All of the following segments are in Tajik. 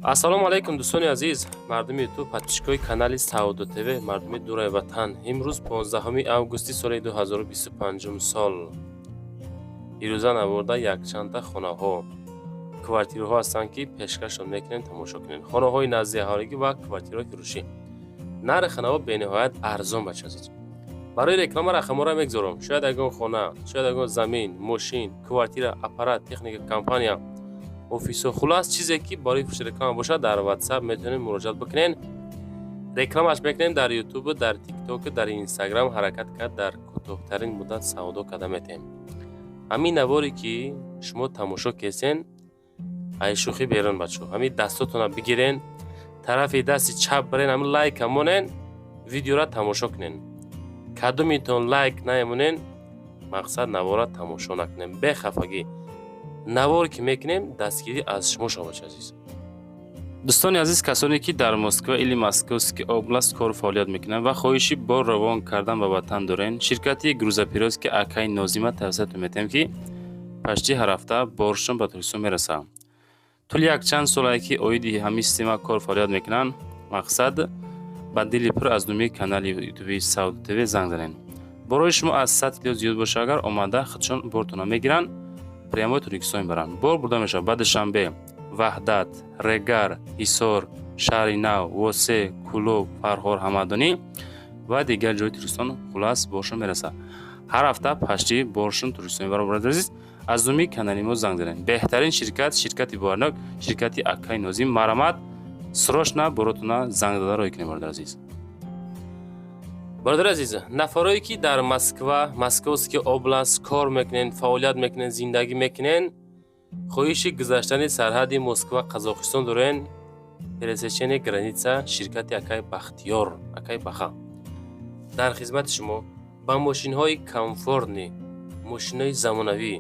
Ассалому алайкум, дӯстони азиз, мардуми Ютуб, подписчикои канали Савдо ТВ, мардуми дураи ватан. Имрӯз 15 августи соли 2025 сол. Ирӯза наворда якчандта хонаҳо, квартираҳо ҳастанд, ки пешкашон мекунем, тамошо кунем. Хонаҳои назди аҳолигӣ ва квартираҳои фурӯшӣ. Нархи хонаҳо бениҳоят арзон, бача азиз. Барои реклама рақамҳоро мегзорам. Шояд ягон хона, шояд ягон замин, мошин, квартира, аппарат, техника, компания, офисҳо, хулас, чизе ки барои фурӯши реклама бошад, дар WhatsApp метавонед муроҷиат бикунед. Рекламаш мекунем дар Ютуб, дар Тикток, дар Инстаграм. Ҳаракат кард, дар кӯтоҳтарин муддат савдо карда метавем. Ҳамин наворе ки шумо тамошо кесен, ай шӯхӣ берун, бачаҳо. Ҳамин дастотона бигирен, тарафи дасти чап бирен, ҳамин лайка монен, видеора тамошо кунен. Кадомитон лайк наемонен, мақсад, навора тамошо накунем. Бехафагӣ навор ки мекунем, дастгирӣ аз шумо шава, бача азиз. Дӯстони азиз, касоне ки дар Москва или Московский область кору фаъолият мекунанд ва хоҳиши бор равон кардан ба ватан дорен, ширкати грузоперевозки акаи Нозима тавсиятон метиҳем, ки почти ҳар ҳафта боршон ба Тоҷикистон мерасад. Тӯли якчанд солае ки оиди ҳамин система кор фаъолият мекунанд. Мақсад, ба дили пур аз номи канали ютуби Савдо ТВ занг занед. Борои шумо аз 100 кило зиёд боша агар, омада худшон бортона мегиранд, прямой Тоҷикистон мебаранд. Бор бурда мешавад ба Душанбе, Ваҳдат, Регар, Ҳисор, Шаҳри Нав, Восе, Кӯлоб, Фархор, Ҳамадонӣ ва дигар ҷои Тоҷикистон. Хулас, боршон мерасад. Ҳар ҳафта почти боршон Тоҷикистон мебаранд. Бародари азиз, аз номи канали мо занг занед. Беҳтарин ширкат, ширкати боварнок, ширкати акаи Нозим. Марҳамат, срочно боротона занг зада роҳӣ кунед, бародари азиз. Бародари азиз, нафарое ки дар Москва, Московский область кор мекунен, фаъолият мекунен, зиндагӣ мекунен, хоҳиши гузаштани сарҳади Москва Қазоқистон дорен, пересечение граница, ширкати акай Бахтиёр, акай Баха дар хизмати шумо ба мошинҳои комфортный, мошинҳои замонавӣ,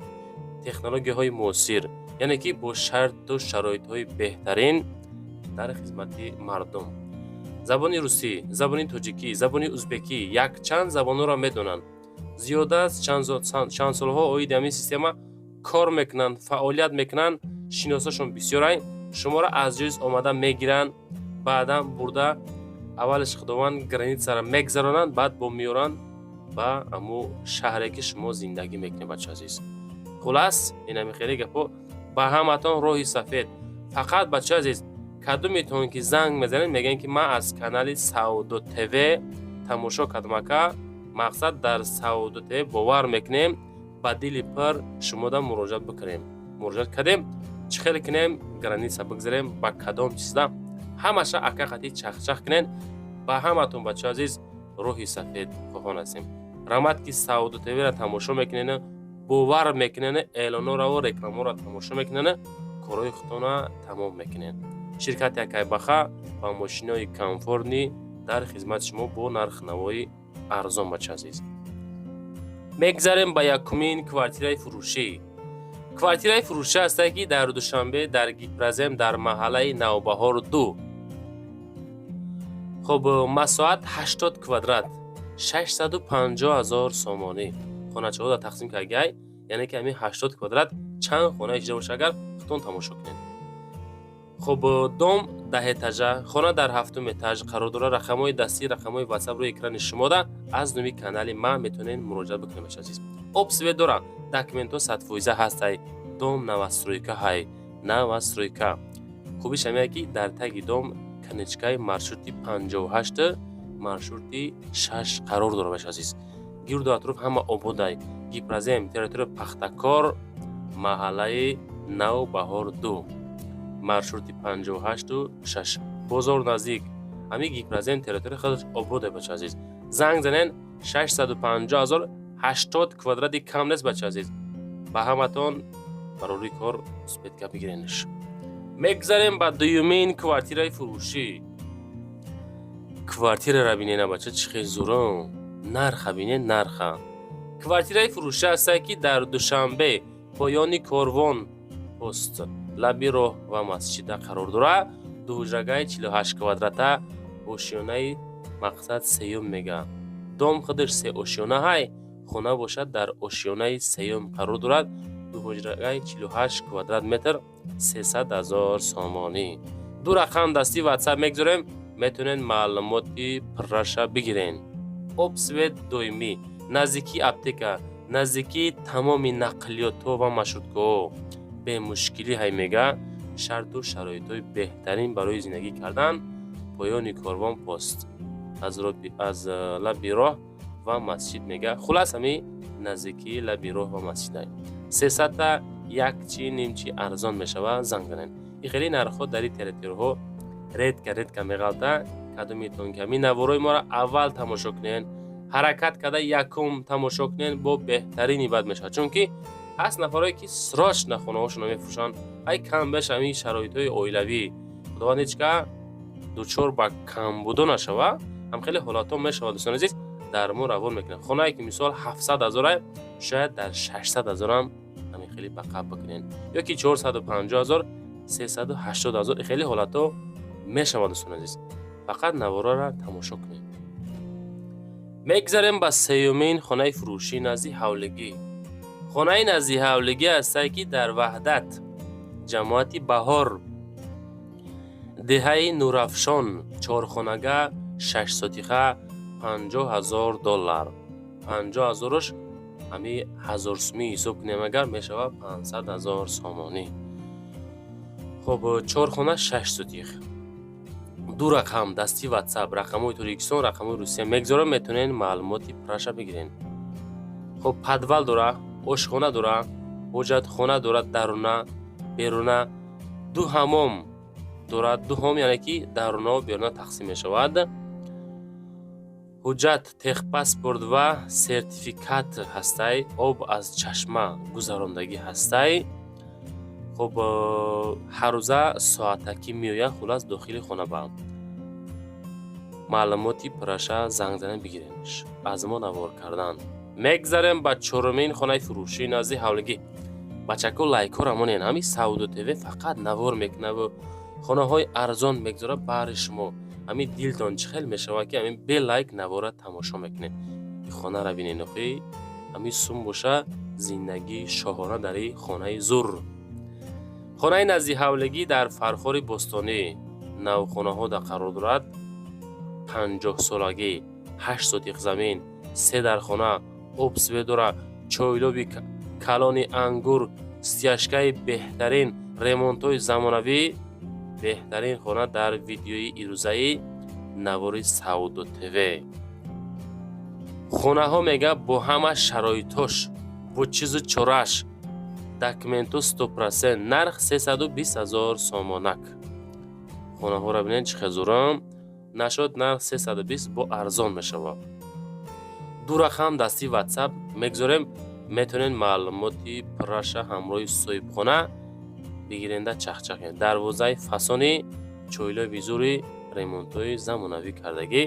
технологияҳои муосир, яъне ки бо шарту шароитҳои беҳтарин дар хизмати мардум. Забони русӣ, забони тоҷикӣ, забони узбекӣ, якчанд забонҳоро медонанд. Зиёда аз чанд солҳо оиди ҳамин система кор мекунанд, фаъолият мекунанд. Шиносошон бисёрай. Шуморо аз ҷойз омада мегиранд, баъдан бурда, аввалаш худованд, границаро мегзаронанд, баъд бо меоранд ба ҳамун шаҳре ки шумо зиндагӣ мекунед. Бача азиз, хулас, инами хеле гапо. Ба ҳаматон роҳи сафед. Фақат, бача азиз, кадометон ки занг мезанед, мегӯянд ки ман аз канали Савдо ТВ тамошо кардам, ака. Мақсад, дар Савдо ТВ бовар мекунем, ба дили пир шумода муроҷиат бикунем. Муроҷиат кардем, чӣ хеле кунем, граница бигзарем, ба кадом чизда, ҳамаша ака қатӣ чахчах кунен. Ба ҳаматон, бача азиз, роҳи сафед хоҳон ҳастем. Раҳмат, ки Савдо ТВро тамошо мекунен, бовар мекунен, эълонҳоро, рекламаро тамошо мекунен, корҳои худтона тамом мекунен. Ширкати Акайбаха ба мошинои комфортный дар хизмати шумо бо нархнавои арзон. Бача азиз, мегзарем ба якумин квартираи фурӯшӣ. Квартираи фурӯшӣ ҳастае, ки дар Душанбе, дар Гипрозем, дар маҳаллаи Навбаҳор 2. Хуб, масоҳат 80 квадрат, 650 000 сомонӣ. Хоначаҳо дар тақсим кардагиай, яъне ки ҳамин 80 квадрат чанд хона иҷора боша, агар худтон тамошо кунед. Хуб, дом 10 этажа, хона дар ҳафтум этаж қарор дорад. Рақамҳои дастӣ, рақамҳои Ватсап рӯи экрани шумода. Аз номи канали ман метавонед муроҷиат бикунед. Бача азиз, об, свет дорад, документҳо 100% ҳастай. Дом новостройка ҳай, новостройка. Хубиш ҳамея, ки дар таги дом конечкаи маршрути 58, маршрути 6 қарор дорад. Бача азиз, гирду атроф ҳама ободай. Гипрозем, территория Пахтакор, маҳаллаи Навбаҳор 2, маршрути 58-у 6, бозор наздик. Ҳамин Гипрозем территория хеле ободай. Бача азиз, занг занен. 650 ҳазор, 80 квадрати кам нест. Бача азиз, ба ҳаматон барори кор, успеть бигиренш. Мегзарем ба дуюмин квартираи фурӯшӣ. Квартираро бинена, бача, чӣ хел зурон. Нарха бинен, нарха. Квартираи фурӯшӣ ҳастае, ки дар Душанбе, поёни Корвон пост, лаби роҳ ва масҷида қарор дорад. Дуҳуҷрагаи 48 квадрата, ошёнаи, мақсад, сеюм мега. Дом худаш се ошёна ҳай, хона бошад, дар ошёнаи сеюм қарор дорад. Дуҳуҷрагаи 48 квадрат метр, 300 000 сомонӣ. Ду рақам дасти WhatsApp мегузорем, метавонед маълумоти пурраша бигирен. Об, свет доимӣ, наздикии аптека, наздикии тамоми нақлиётҳо ва маршруткаҳо, бемушкилӣ ҳай мега. Шарту шароитҳои беҳтарин барои зиндагӣ кардан. Поёни Корвон пост, аз лаби роҳ ва масҷид мега. Хулас, ҳами наздикии лаби роҳ ва масҷидай. Сесадта як чи нимчи арзон мешавад, занг занед. И хеле нархҳо дар ин территорияҳо редко редко меғалта. Кадомитон ки ҳамин наворои моро аввал тамошо кунед, ҳаракат карда якум тамошо кунед, бо беҳтарини бад мешавад, чунки ҳаст нафарое ки срочно хонаҳошонро мефурӯшанд. Ай кам беш ҳамин шароитҳои оилавӣ, худованд ҳеҷ ка дучор ба камбудо нашава, ҳам хеле ҳолатҳо мешавад. Дӯстони азиз, дар мо равон мекунад. Хонае ки мисол 700 ҳазора, шояд дар 600 ҳазорам ҳамин хеле ба қаб бикунед, ё ки 450 ҳазор, 380 ҳазор, хеле ҳолатҳо мешавад. Дӯстони азиз, фақат наворора тамошо кунед. Мегзарем ба сеюмин хонаи фурӯшӣ назди ҳавлигӣ. Хонаи назди ҳавлигӣ ҳастае, ки дар Ваҳдат, ҷамоати Баҳор, деҳаи Нурафшон, чорхонага, шашсотиха, 50 000 доллар. 50 ҳазоруш ҳами ҳазор сумӣ ҳисоб кунем агар, мешавад 500 000 сомонӣ. Хоб, чорхона, 6 сотих. Ду рақам дасти WhatsApp, рақамҳои Тоҷикистон, рақамҳои Русия мегзорам, метавонед маълумоти пурраша бигиред. Хоб, подвал дора, ошхона дора, ҳоҷатхона дорад, даруна, беруна, ду ҳамом дорад. Ду ҳамом, яъне ки дарунаву беруна тақсим мешавад. Ҳуҷҷат техпаспорт ва сертификат ҳастай. Об аз чашма гузарондагӣ ҳастай. Хуб, ҳаррӯза соатакӣ меояд. Хулас, дохили хона ба маълумоти пурраша занг занед, бигиренш аз мо навор кардан. Мегзарем ба чорумин хонаи фурӯшӣ назди ҳавлигӣ. Бачако, лайкҳоро монен. Ҳамин Савдо ТВ фақат навор мекунаву хонаҳои арзон мегзорад баҳри шумо. Ҳамин дилтон чӣ хел мешавад, ки ҳамин бе лайк навора тамошо мекунед? И хонара бинед охи, ҳамин сум боша, зиндагии шоҳона дар и хонаи зур. Хонаи назди ҳавлигӣ дар Фархори бостонӣ, навхонаҳо да қарор дорад. 50-солагӣ, 8 сотиқ замин, се дархона, об, свет дора, чойлоби калони ангур, стяжкаи беҳтарин, ремонтҳои замонавӣ. Беҳтарин хона дар видеои ирӯзаи навори Савдо ТВ. Хонаҳо мега бо ҳама шароитош, бо чизу чораш, документу 100%, нарх 320 000 сомонак. Хонаҳоро бинед, чӣ хел зурам нашод. Нарх 320, бо арзон мешавад. Ду рақам дасти WhatsApp мегузорем, метавонед маълумоти пурраша ҳамроҳи соҳибхона бигиренда. Чахчах, дарвозаи фасони, чойлоби зури, ремонтҳои замонавӣ кардагӣ.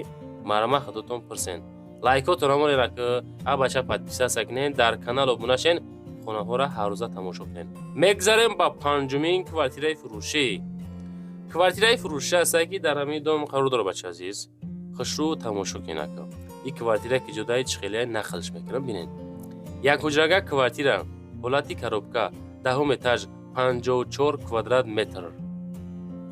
Марама худотон пурсен. Лайкотонро монед, а бача, подписаться кунед, дар канал обуна шен, хонаҳоро ҳаррӯза тамошо кунед. Мегзарем ба панҷумин квартираи фурӯшӣ. Квартираи фурӯшӣ ҳастае, ки дар ҳамин дом қарор дорад. Бача азиз, хушрӯ тамошо кунед ака. Ин квартира ки ҷодаи чӣ хеле нақлш мекунам, бинед. Як ҳуҷрага квартира, ҳолати коробка, даҳум этаж, 54 квадрат метр.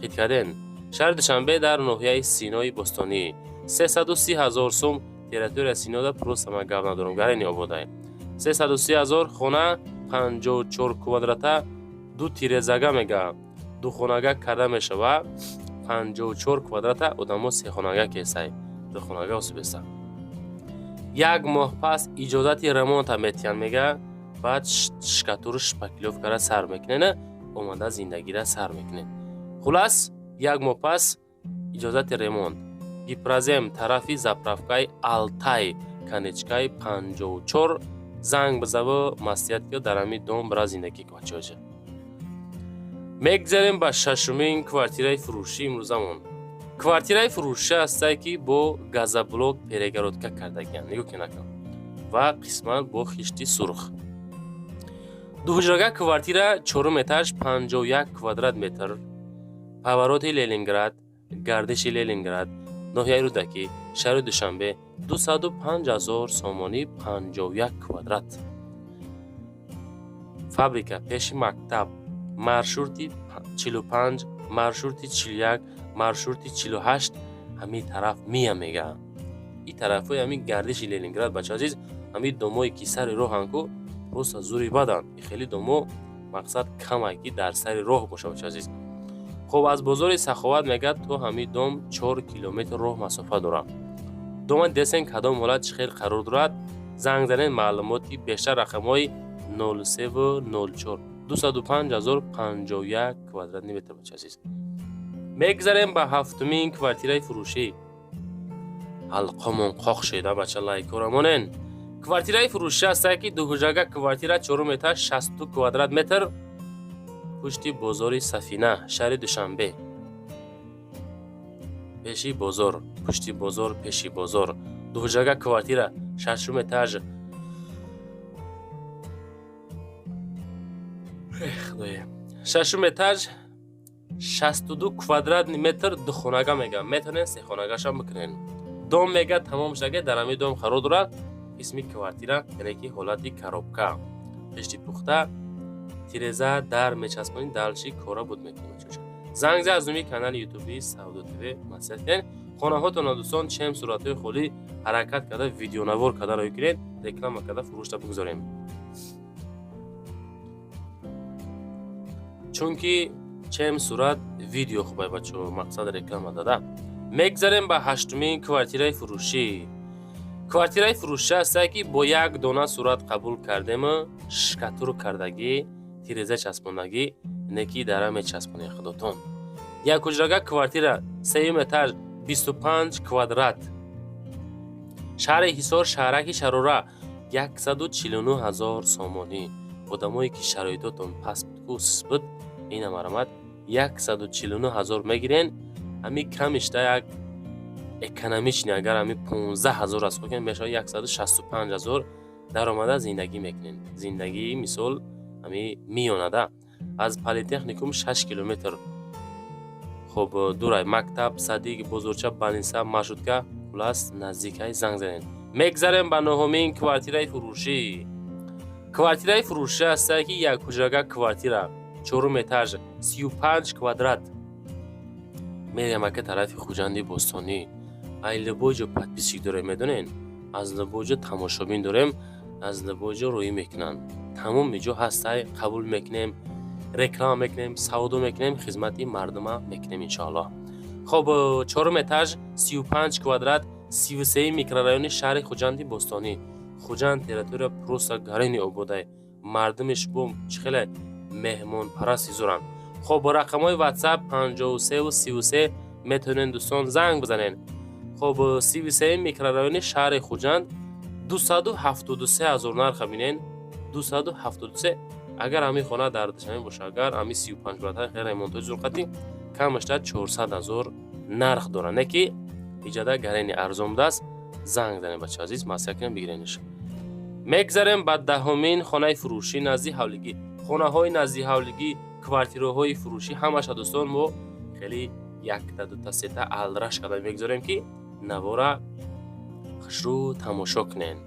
Хит карден? Шаҳри Душанбе, дар ноҳияи Синои бостонӣ, 330 000 сум. Территория Синода просто ман гап надорам, гарени ободай. 330 000 хона, 54 квадрата, ду тирезага мега, духонага карда мешава. 54 квадрата одамо сехонага кесай, духонага осубеса. Як моҳ пас иҷозати ремонта метиҳанд мега. Баъд штукатуру, шпаклёвкара сар мекунен, омада зиндагира сар мекунед. Хулас, як моҳ пас иҷозати ремонт. Гипрозем, тарафи заправкаи Алтай, конечкаи 54 занг бизаву маслиҳат ки дар ҳамин дом бира зиндагӣ кун, бачаҳоҷа. Мегзарем ба шашумин квартираи фурӯшӣ имрӯзамон. Квартираи фурӯшӣ ҳастае, ки бо газоблок перегородка кардагианд, нигоҳ кунед ва қисман бо хишти сурх. Дуҳуҷрага квартира, чорум этаж, 51 квадрат метр, повороти Ленинград, гардиши Ленинград, ноҳияи Рӯдакӣ, шаҳри Душанбе, 205 000 сомонӣ, 51 квадрат. Фабрика, пеши мактаб, маршрути 45. Маршрути 41, маршрути 48 ҳамин тараф мия мега. И тарафҳои ҳамин гардиши Ленинград, бача азиз, ҳамин домое ки сари роҳанд ку, просто зури баданд. И хеле домо мақсад камай, ки дар сари роҳ боша, бача азиз. Хоб, аз бозори Саховат мегӯяд, то ҳамин дом 4 километр роҳ масофа дорад. Дома десен, кадом ҳолат, чӣ хел қарор дорад, занг занед, маълумоти бештар рақамҳои 03 04, 205 051 квадратный метр, бача азиз. Мегзарем ба ҳафтумин квартираи фурӯшӣ. Ҳалқомон қоқ шида, бача, лайкора монен. Квартираи фурӯшӣ ҳастае, ки дуҳуҷрага квартира, чорум этаж, 62 квадрат метр, пушти бозори Сафина, шаҳри Душанбе, пеши бозор, пушти бозор, пеши бозор. Дуҳуҷрага квартира, шашум этаж. Шашум этаж, 62 квадратный метр, духонага мегӯям, метавонед сехонагашам бикунед. Дом мега тамом шудаге, дар ҳамин дом қарор дорад. Қисми квартира, яъне ки ҳолати коробка, пешти пухта, тиреза дар мечаспонӣ, дальше кора буд мекунем. Занг за, аз номи канали ютуби Савдо ТВ маслиҳат кунед. Хонаҳотонро, дӯстон, чем суратҳои холӣ, ҳаракат карда, видеонавор карда роҳӣ кунед, реклама карда фурӯшта бигузорем, чунки чем сурат видео хубай, бачо, мақсад реклама дада. Мегзарем ба ҳаштумин квартираи фурӯшӣ. Квартираи фурӯшӣ ҳастае, ки бо як дона сурат қабул кардему, штукатур кардагӣ, тиреза часпондагӣ, не ки дара мечаспонед худотон. Якҳуҷрага квартира, сеюм этаж, 25 квадрат, шаҳри Ҳисор, шаҳраки Шарора, 149 000 сомонӣ. Одамое ки шароитотон паст буд, буд, ина марамат, 149 000 мегирен. Ҳамин камишта як экономичный, агар ҳамин 15 000 аз хокен мешавад 165 000 даромада зиндагӣ мекунем. Зиндагии мисол ҳами меёнада. Аз политехникум 6 километр хоб дурай, мактаб, садик, бозорча, больница, маршрутка, хулас, наздикай, занг занед. Мегзарем ба нуҳумин квартираи фурӯшӣ. Квартираи фурӯшӣ ҳастае, ки якҳуҷрага квартира, чорум этаж, 35 квадрат. Мерем ака тарафи Хуҷанди бостонӣ. Ай любой ҷо подписчик дорем, медонен, аз любой ҷо тамошобин дорем, аз любой ҷо рӯӣ мекунанд. Тамоми ҷо ҳастай, қабул мекунем, реклама мекунем, савдо мекунем, хизмати мардума мекунем, иншоаллоҳ. Хоб, чорум этаж, 35 квадрат, 33-и микрорайони шаҳри Хуҷанди бостонӣ. Хуҷанд территория просто гарини ободай, мардумиш бо чӣ хеле меҳмонпарасти зуранд. Хоб, бо рақамҳои WhatsApp 53 33 метавонед, дӯстон, занг бизанед. Хоб, 33-и микрорайони шаҳри Хуҷанд, 273 000 нарха бинен, 273. Агар ҳамин хона дар Душанбе боша, агар ҳамин 35 квадрат хеле ремонтҳои зурқатӣ, камашта 400 000 нарх дорад, не ки иҷада гарени арзон будааст. Занг занед, бача азиз, маслиҳат кунем, бигирениш. Мегзарем ба даҳумин хонаи фурӯшӣ назди ҳавлигӣ. Хонаҳои назди ҳавлигӣ, квартираҳои фурӯшӣ ҳамаша, дӯстон, мо хеле якта, дута, сета алраш карда мегузорем, ки навора хушрӯ тамошо кунед.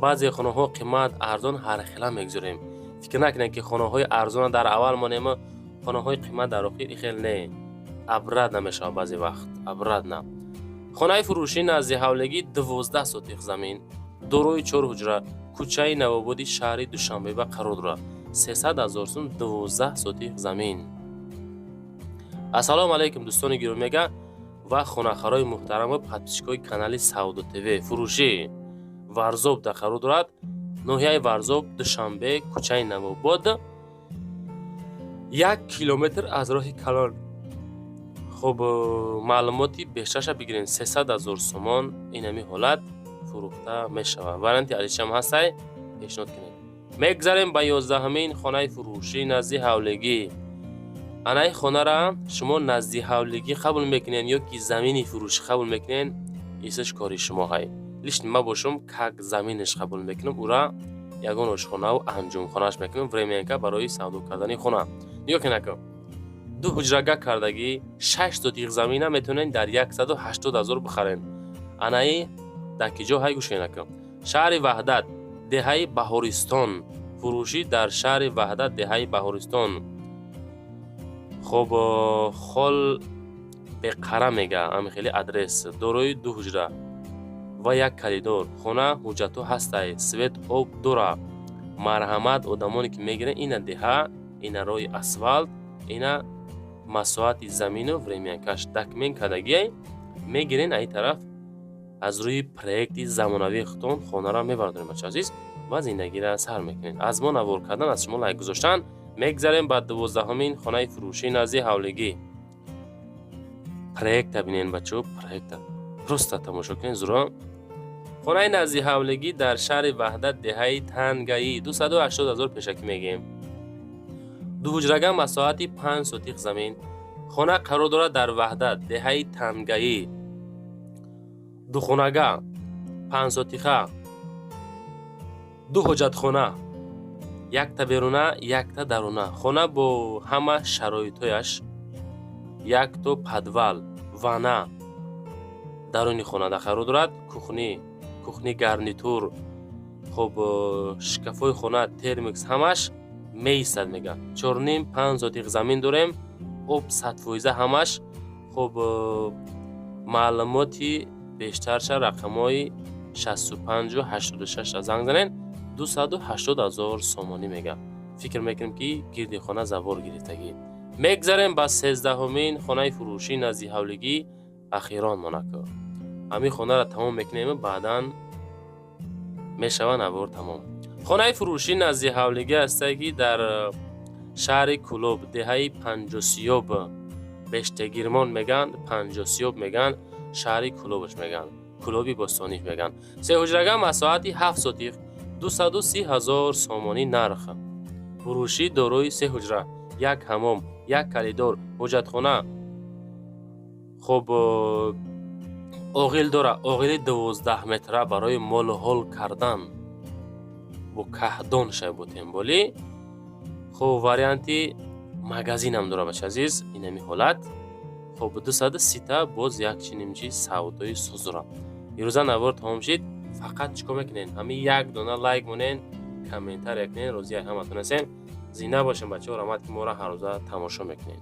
Баъзе хонаҳо қимат, арзон, ҳархела мегузорем. Фикр накунед, ки хонаҳои арзона дар аввал монем, хонаҳои қимат дар охир. Хел не, обратно мешавад, баъзе вақт обратно. Хонаи фурӯшӣ назди ҳавлигӣ, 12 сотих замин, дорои чор ҳуҷра, кӯчаи Навободи шаҳри Душанбеба қарор дорад. 300 000 сум, 12 сотих замин. Ассалому алайкум, дӯстони гиромӣ мега ва хонахарои муҳтараму подписчикои канали Савдо ТВ. Фурӯшӣ Варзоб да қарор дорад, ноҳияи Варзоб, Душанбе, кӯчаи Навобод, 1 километр аз роҳи калон. Хуб, маълумоти бештарша бигирем. 300 000 сомон инами ҳолат фурӯхта мешавад. Варианти алишам ҳастай, пешниҳод кунед. Мегзарем ба 11-ҳамин хонаи фурӯшӣ назди ҳавлигӣ. Анаи хонара шумо назди ҳавлигӣ қабул мекунед ё ки замини фурӯшӣ қабул мекунед, исаш кори шумо ҳай. Лично ма бошум, как заминаш қабул мекунам, ура ягон ошхонаву анҷумхонааш мекунам, временка барои савдо кардани хона. Нигоҳ кунед, ду ҳуҷрага кардагӣ, 6 сотих замина метавонед дар 180 000 бихаред. Анаи дар ки ҷо ҳай, гӯш кунед, шаҳри Ваҳдат, деҳаи Баҳористон. Фурӯшӣ дар шаҳри Ваҳдат, деҳаи Баҳористон. Хоб, хол беқара мега, ами хеле адрес. Дорои ду ҳуҷра ва як коридор. Хона ҳуҷҷатҳо ҳастай, свет, об дора. Марҳамат, одамоне ки мегиранд. Ина деҳа, ина роҳи асфалт, ина масоҳати замину времянкаш, документ кардагиай. Мегирен, аи тараф аз рӯи проекти замонавии худтон хонаро мебардорем, бача азиз, ва зиндагиро сар мекунед. Аз мо навор кардан, аз шумо лайк гузоштан. Мегзарем ба 12-ҳумин хонаи фурӯшӣ назди ҳавлигӣ. Проекта бинен, бачаҳо, проекта просто тамошо кунед, зуро. Хонаи назди ҳавлигӣ дар шаҳри Ваҳдат, деҳаи Тангаӣ, 280 ҳазор пешакӣ мегӯем. Дуҳуҷрага, масоҳати 5 сотих замин. Хона қарор дорад дар Ваҳдат, деҳаи Тангаӣ. Духонага, 5 сотиха, ду ҳоҷатхона, якта беруна, якта даруна. Хона бо ҳама шароитҳояш, якто подвал, ванна даруни хонада қарор дорад, кухни гарнитур. Хоб, шкафҳои хона, термикс, ҳамаш меистад мега. 4,5-5 сотих замин дорем, об 100%, ҳамаш. Хоб, маълумоти бештарша рақамҳои 65-86 занг занед. 280 000 сомонӣ мега. Фикр мекунем, ки гирди хона забор гирифтагӣ. Мегзарем ба 13-ҳумин хонаи фурӯшӣ назди ҳавлигӣ, ахирон монако. Ҳамин хонаро тамом мекунем, баъдан мешава навор тамом. Хонаи фурӯшӣ назди ҳавлигӣ ҳастае, ки дар шаҳри Кӯлоб, деҳаи Панҷосиёб, Бештегирмон мегӯянд, Панҷосиёб мегӯянд, шаҳри Кӯлобаш мегӯянд, Кӯлоби бостониш мегӯянд. Сеҳуҷрага, масоҳати 7 сотих, 230 000 сомонӣ нарх. Фурӯшӣ, дорои се ҳуҷра, як ҳамом, як коридор, ҳоҷатхона. Хоб, оғил дора, оғили 12 метра барои молу ҳол кардан, бо каҳдон шай ботемболӣ. Хоб, варианти магазинам дора, бача азиз, инами ҳолат. Хоб, 230-та боз як чинимчи савдои соз дора. Ирӯза навор тамом шид. Фақат чӣ кор мекунед? Ҳамин як дона лайк монен, комментария кунед. Розияи ҳаматон ҳастем. Зинда бошем, бачаҳо. Раҳмат, ки моро ҳаррӯза тамошо мекунед.